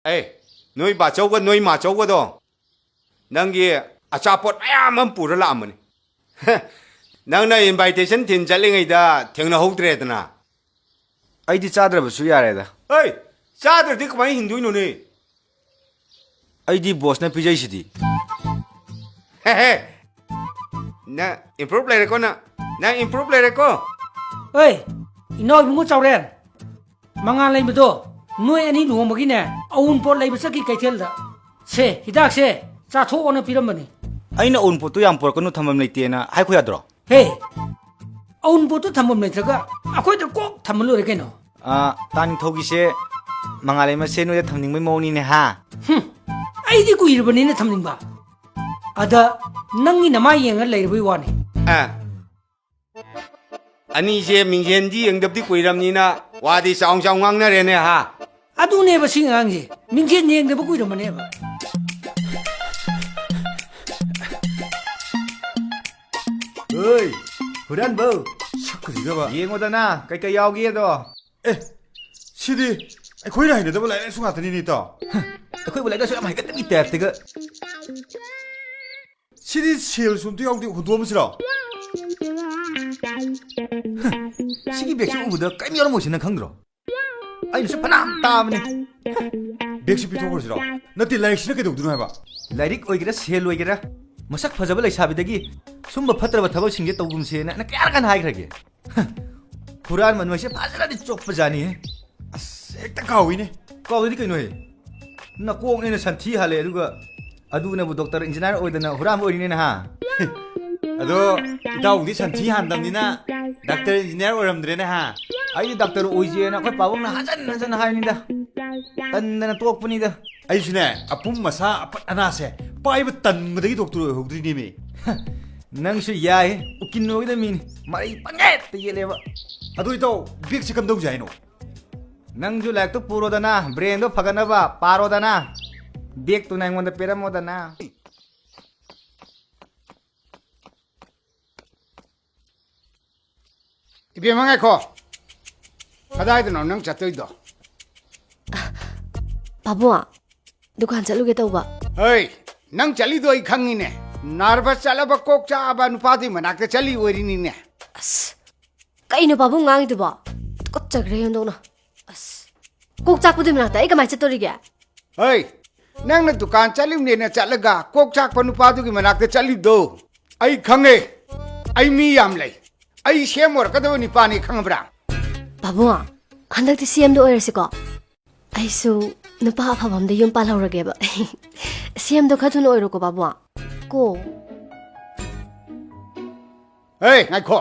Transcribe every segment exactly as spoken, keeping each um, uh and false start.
ꯑꯦ, ꯅꯣꯏ ꯕꯥꯆꯧꯒ ꯅꯣꯏ ꯃꯥꯆꯧꯒꯗꯣ ꯅꯪꯒꯤ ꯑꯆꯥꯄꯣꯠ ꯃꯌꯥꯝ ꯑꯃ ꯄꯨꯔ ꯂꯥꯛꯑꯝꯕꯅꯤ꯫ ꯅꯪꯅ invitation ꯊꯤꯟ ꯆꯠꯂꯤꯉꯩꯗ ꯊꯦꯡꯅꯍꯧꯗ꯭ꯔꯦꯗꯅ꯫ ꯑꯩꯗꯤ ꯆꯥꯗ꯭ꯔꯕꯁꯨ ꯌꯥꯔꯦꯗ꯫ ꯍꯩ, ꯆꯥꯗ꯭ꯔꯗꯤ ꯀꯃꯥꯏꯅ ꯍꯤꯡꯗꯣꯏꯅꯣꯅꯦ? ꯑꯩꯗꯤ ꯕꯣꯁꯅ ꯄꯤꯖꯩꯁꯤꯗꯤ꯫ ꯍꯦꯍꯦ, ꯅꯪ improve ꯂꯩꯔꯦꯀꯣ, ꯅꯪ, ꯅꯪ improve ꯂꯩꯔꯦꯀꯣ꯫ ꯑꯩ, ꯏꯅꯥꯎ ꯏꯕꯨꯡꯉꯣ ꯆꯥꯎꯔꯦꯟ, ꯃꯉꯥꯜ ꯂꯩꯃꯗꯣ ꯅꯣꯏ ꯑꯅꯤ ꯂꯨꯍꯣꯡꯕꯒꯤꯅꯦ, ꯑꯎꯟꯄꯣꯠ ꯂꯩꯕ ꯆꯠꯈꯤ ꯀꯩꯊꯦꯜꯗ꯫ ꯁꯦ, ꯍꯤꯗꯥꯛꯁꯦ ꯆꯥꯊꯣꯛꯑꯣꯅ ꯄꯤꯔꯝꯕꯅꯤ꯫ ꯑꯩꯅ ꯑꯎꯟꯄꯣꯠꯇꯣ ꯌꯥꯝ ꯄꯨꯔꯛꯀꯅꯨ, ꯊꯝꯐꯝ ꯂꯩꯇꯦꯅ ꯍꯥꯏꯈꯣ ꯌꯥꯗ꯭ꯔꯣ? ꯍꯦ, ꯑꯎꯟꯄꯣꯠꯇꯣ ꯊꯝꯐꯝ ꯂꯩꯇ꯭ꯔꯒ ꯑꯩꯈꯣꯏꯗ ꯀꯣꯛ ꯊꯝꯃ ꯂꯣꯏꯔꯦ ꯀꯩꯅꯣ꯫ ꯑꯥ, ꯇꯥ ꯅꯤꯡꯊꯧꯒꯤꯁꯦ ꯃꯉꯥꯜ ꯂꯩꯃꯁꯦ ꯅꯣꯏꯗ ꯊꯝꯅꯤꯡꯕꯩ ꯃꯑꯣꯡꯅꯤꯅꯦ, ꯍꯥ? ꯍꯨꯝ, ꯑꯩꯗꯤ ꯀꯨꯏꯔꯕꯅꯤꯅ ꯊꯝꯅꯤꯡꯕ꯫ ꯑꯗ ꯅꯪꯒꯤ ꯅꯃꯥꯏ ꯌꯦꯡꯉ ꯂꯩꯔꯕꯩ ꯋꯥꯅꯤ꯫ ꯑꯥ, ꯑꯅꯤꯁꯦ ꯃꯤꯡꯁꯦꯟꯗꯤ ꯌꯦꯡꯗꯕꯗꯤ ꯀꯨꯏꯔꯕꯅꯤꯅ ꯋꯥꯗꯤ ꯆꯥꯎ ꯆꯥꯎ ꯉꯥꯡꯅꯔꯦꯅꯦ, ꯍꯥ? ꯑꯗꯨꯅꯦꯕ ꯁꯤ ꯑꯉꯥꯡꯁꯦ, ꯃꯤꯡꯁꯦꯟ ꯌꯦꯡꯗꯕ ꯀꯨꯏꯔꯝꯃꯅꯦꯕ꯫ ꯑꯣꯏ, ꯍꯨꯔꯥꯟꯕꯧ! ꯁꯛꯀꯁꯤꯒꯕ꯫ ꯌꯦꯡꯉꯣꯗꯅ, ꯀꯩꯀꯩ ꯌꯥꯎꯒꯦꯗꯣ꯫ ꯑꯦ, ꯁꯤꯗꯤ ꯑꯩꯈꯣꯏꯅ ꯍꯩꯅꯗꯕ ꯂꯥꯏꯔꯤꯛ ꯂꯥꯏꯁꯨ ꯉꯥꯛꯇꯅꯤꯅꯦ, ꯏꯇꯥꯎ꯫ ꯑꯩꯈꯣꯏꯕꯨ ꯂꯥꯏꯔꯤꯛ ꯂꯥꯏꯁꯨ ꯌꯥꯝ ꯍꯩꯒꯟꯕꯒꯤ ꯇꯥꯏꯞꯇꯒ꯫ ꯁꯤꯗꯤ ꯁꯦꯜꯁꯨ ꯑꯝꯇ ꯌꯥꯎꯗꯦ, ꯍꯨꯟꯗꯣꯛꯑꯝꯁꯤꯔꯣ? ꯁꯤꯒꯤ ꯕꯦꯒꯁꯤ ꯎꯕꯗ ꯀꯔꯤꯝ ꯌꯥꯎꯔꯝꯃꯣꯏꯁꯤ ꯅꯪ ꯈꯪꯗ꯭ꯔꯣ? ꯑꯩꯅꯁꯨ ꯐꯅꯌꯥꯝ ꯇꯥꯕꯅꯤ꯫ ꯕꯦꯒꯁꯤ ꯄꯤꯊꯣꯛꯈ꯭ꯔꯁꯤꯔꯣ? ꯅꯠꯇꯦ, ꯂꯥꯏꯔꯤꯛꯁꯤꯅ ꯀꯩꯗꯧꯗꯣꯏꯅꯣ ꯍꯥꯏꯕ? ꯂꯥꯏꯔꯤꯛ ꯑꯣꯏꯒꯦꯔꯥ, ꯁꯦꯜ ꯑꯣꯏꯒꯦꯔꯥ, ꯃꯁꯛ ꯐꯖꯕ ꯂꯩꯁꯥꯕꯤꯗꯒꯤ ꯁꯨꯝꯕ ꯐꯠꯇ꯭ꯔꯕ ꯊꯕꯛꯁꯤꯡꯁꯦ ꯇꯧꯒꯨꯝꯁꯦꯅ ꯑꯩꯅ ꯀꯌꯥꯔꯛ ꯍꯥꯏꯈ꯭ꯔꯒꯦ? ꯍꯨꯔꯥꯟꯕ ꯅꯣꯏꯁꯦ ꯐꯖꯅꯗꯤ ꯆꯣꯞꯄꯖꯥꯠꯅꯤꯍꯦ꯫ ꯑꯁ, ꯍꯦꯛꯇ ꯀꯥꯎꯏꯅꯦ꯫ ꯀꯥꯎꯗꯗꯤ ꯀꯩꯅꯣꯍꯦ? ꯅꯀꯣꯛꯅꯦꯅ ꯁꯟꯊꯤ ꯍꯥꯜꯂꯦ, ꯑꯗꯨꯒ ꯑꯗꯨꯅꯕꯨ ꯗꯣꯛꯇꯔ ꯏꯟꯖꯤꯅꯤꯌꯥꯔ ꯑꯣꯏꯗꯅ ꯍꯨꯔꯥꯟꯕ ꯑꯣꯏꯔꯤꯅꯦꯅ, ꯍꯥ? ꯑꯗꯣ ꯏꯇꯥꯎꯗꯤ ꯁꯟꯊꯤ ꯍꯥꯟꯗꯕꯅꯤꯅ ꯗꯥꯛꯇꯔ ꯏꯟꯖꯤꯅꯤꯌꯥꯔ ꯑꯣꯏꯔꯝꯗ꯭ꯔꯦꯅꯦ, ꯍꯥ? ꯑꯩꯗꯤ ꯗꯥꯛꯇꯔ ꯑꯣꯏꯁꯦꯅ ꯑꯩꯈꯣꯏ ꯄꯥꯕꯨꯡꯅ ꯍꯟꯖꯟ ꯍꯟꯖꯟ ꯍꯥꯏꯅꯤꯗ꯫ ꯇꯟꯗꯅ ꯇꯣꯛꯄꯅꯤꯗ꯫ ꯑꯩꯁꯨꯅꯦ, ꯑꯄꯨꯝ ꯑꯁꯥ ꯑꯄꯠ ꯑꯅꯥꯁꯦ ꯄꯥꯏꯕ ꯇꯟꯕꯗꯒꯤ ꯗꯣꯛꯇꯔ ꯑꯣꯏꯍꯧꯗ꯭ꯔꯤꯅꯦꯃꯤ꯫ ꯅꯪꯁꯨ ꯌꯥꯏ, ꯎꯀꯤꯜ ꯑꯣꯏꯒꯗꯕ ꯃꯤꯅꯤ, ꯃꯔꯩ ꯄꯪꯌꯦꯠꯇ ꯌꯦꯠꯂꯦꯕ꯫ ꯑꯗꯣ ꯏꯇꯥꯎ, ꯕꯦꯒꯁꯦ ꯀꯝꯗꯧꯁꯦ ꯍꯥꯏꯅꯣ? ꯅꯪꯁꯨ ꯂꯥꯏꯔꯤꯛꯇꯣ ꯄꯨꯔꯣꯗꯅ, ꯕ꯭ꯔꯦꯟꯗꯣ ꯐꯒꯠꯅꯕ ꯄꯥꯔꯣꯗꯅ, ꯕꯦꯒꯇꯨꯅ ꯑꯩꯉꯣꯟꯗ ꯄꯤꯔꯝꯃꯣꯗꯅ꯫ ꯏꯕꯦꯝꯃ, ꯉꯥꯏꯈꯣ꯫ ꯀꯗꯥꯏꯗꯅꯣ ꯅꯪ ꯆꯠꯇꯣꯏꯗꯣ? ꯄꯥꯕꯨꯡ, ꯗꯨꯀꯥꯟ ꯆꯠꯂꯨꯒꯦ ꯇꯧꯕ꯫ ꯍꯩ, ꯅꯪ ꯆꯠꯂꯤꯗꯣ ꯑꯩ ꯈꯪꯉꯤꯅꯦ꯫ ꯅꯔꯚꯁ ꯆꯠꯂꯕ ꯀꯣꯛ ꯆꯥꯛꯑꯕ ꯅꯨꯄꯥꯗꯨꯒꯤ ꯃꯅꯥꯛꯇ ꯆꯠꯂꯤ ꯑꯣꯏꯔꯤꯅꯤꯅꯦ꯫ ꯑꯁ, ꯀꯩꯅꯣ ꯄꯥꯕꯨꯡ ꯉꯥꯡꯉꯤꯗꯨꯕꯣ? ꯇꯨꯀꯠꯆꯈ꯭ꯔꯦ ꯑꯣꯟꯊꯣꯛꯅ꯫ ꯑꯁ, ꯀꯣꯛ ꯆꯥꯛꯄꯗꯨꯒꯤ ꯃꯅꯥꯛꯇ ꯑꯩ ꯀꯃꯥꯏꯅ ꯆꯠꯇꯣꯔꯤꯒꯦ? ꯍꯩ, ꯅꯪꯅ ꯗꯨꯀꯥꯟ ꯆꯠꯂꯤꯕꯅꯦꯅ ꯆꯠꯂꯒ ꯀꯣꯛ ꯆꯥꯛꯄ ꯅꯨꯄꯥꯗꯨꯒꯤ ꯃꯅꯥꯛꯇ ꯆꯠꯂꯤꯗꯣ ꯑꯩ ꯈꯪꯉꯦ꯫ ꯑꯩ ꯃꯤ ꯌꯥꯝ ꯂꯩ꯫ ꯑꯩ ꯁꯤ ꯑꯦꯝ ꯑꯣꯏꯔꯛꯀꯗꯕ ꯅꯤꯄꯥꯅꯤ, ꯈꯪꯉꯕ꯭ꯔꯥ? ꯄꯥꯕꯨꯡ, ꯍꯟꯗꯛꯇꯤ ꯁꯤ ꯑꯦꯝꯗꯣ ꯑꯣꯏꯔꯁꯤꯀꯣ꯫ ꯑꯩꯁꯨ ꯅꯨꯄꯥ ꯑꯐꯕ ꯑꯝꯗ ꯌꯨꯝ ꯄꯥꯜꯍꯧꯔꯒꯦꯕ꯫ ꯁꯤ ꯑꯦꯝꯗꯣ ꯈꯔ ꯊꯨꯅ ꯑꯣꯏꯔꯣꯀꯣ ꯄꯥꯕꯨꯡ꯫ ꯀꯣ꯫ ꯍꯦ, ꯉꯥꯏꯈꯣ꯫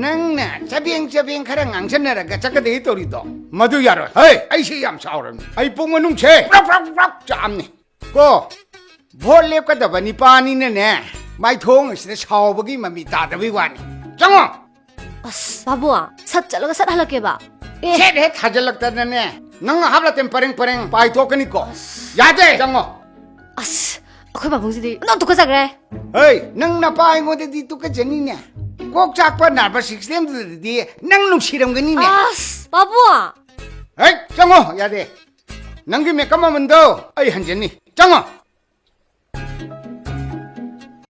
ꯅꯪꯅ ꯆꯕꯦꯡ ꯆꯕꯦꯡ ꯈꯔ ꯉꯥꯡꯁꯟꯅꯔꯒ ꯆꯠꯀꯗꯧ ꯇꯧꯔꯤꯗꯣ ꯃꯗꯨ ꯌꯥꯔꯣꯏ꯫ ꯍꯦ, ꯑꯩꯁꯦ ꯌꯥꯝ ꯁꯥꯎꯔꯕꯅꯤ꯫ ꯑꯩ ꯄꯨꯡ ꯃꯅꯨꯡꯁꯦ ꯄ꯭ꯔꯞ ꯄ꯭ꯔꯞ ꯄ꯭ꯔꯞ ꯆꯥꯝꯅꯤ꯫ ꯀꯣ, ꯚꯣꯠ ꯂꯦꯞꯀꯗꯕ ꯅꯤꯄꯥꯅꯤꯅꯅꯦ, ꯃꯥꯏꯊꯣꯡ ꯑꯁꯤꯗ ꯁꯥꯎꯕꯒꯤ ꯃꯃꯤ ꯇꯥꯗꯕꯩ ꯋꯥꯅꯤ꯫ ꯆꯪꯉꯣ꯫ ꯑꯁ, ꯄꯥꯕꯨꯡ, ꯁꯠ ꯆꯠꯂꯒ ꯁꯠ ꯍꯜꯂꯛꯀꯦꯕ꯫ ꯑꯦ꯫ ꯁꯦꯠ ꯍꯦꯛ ꯊꯥꯖꯤꯜꯂꯛꯇꯅꯅꯦ, ꯅꯪ ꯍꯥꯞꯂꯇꯦꯟ ꯄꯔꯦꯡ ꯄꯔꯦꯡ ꯄꯥꯏꯊꯣꯛꯀꯅꯤꯀꯣ꯫ ꯑꯁ꯫ ꯌꯥꯗꯦ, ꯆꯪꯉꯣ꯫ ꯑꯁ, ꯑꯩꯈꯣꯏ ꯄꯥꯕꯨꯡꯁꯤꯗꯤ ꯑꯣꯟꯊꯣꯛ ꯇꯨꯀꯠꯆꯈ꯭ꯔꯦ꯫ ꯍꯩ, ꯅꯪ ꯅꯄꯥ ꯑꯩꯉꯣꯟꯗꯗꯤ ꯇꯨꯀꯠꯆꯅꯤꯅꯦ꯫ ꯀꯣꯛ ꯆꯥꯛꯄ ꯅꯔꯚꯁ ꯁꯤꯁꯇꯦꯝꯗꯨꯗꯗꯤ ꯅꯪ ꯅꯨꯡꯁꯤꯔꯝꯒꯅꯤꯅꯦ꯫ ꯑꯁ, ꯄꯥꯕꯨꯡ! ꯍꯩ, ꯆꯪꯉꯣ, ꯌꯥꯗꯦ꯫ ꯅꯪꯒꯤ ꯃꯦꯀꯞ ꯃꯃꯟꯗꯣ ꯑꯩ ꯍꯟꯖꯅꯤ꯫ ꯆꯪꯉꯣ꯫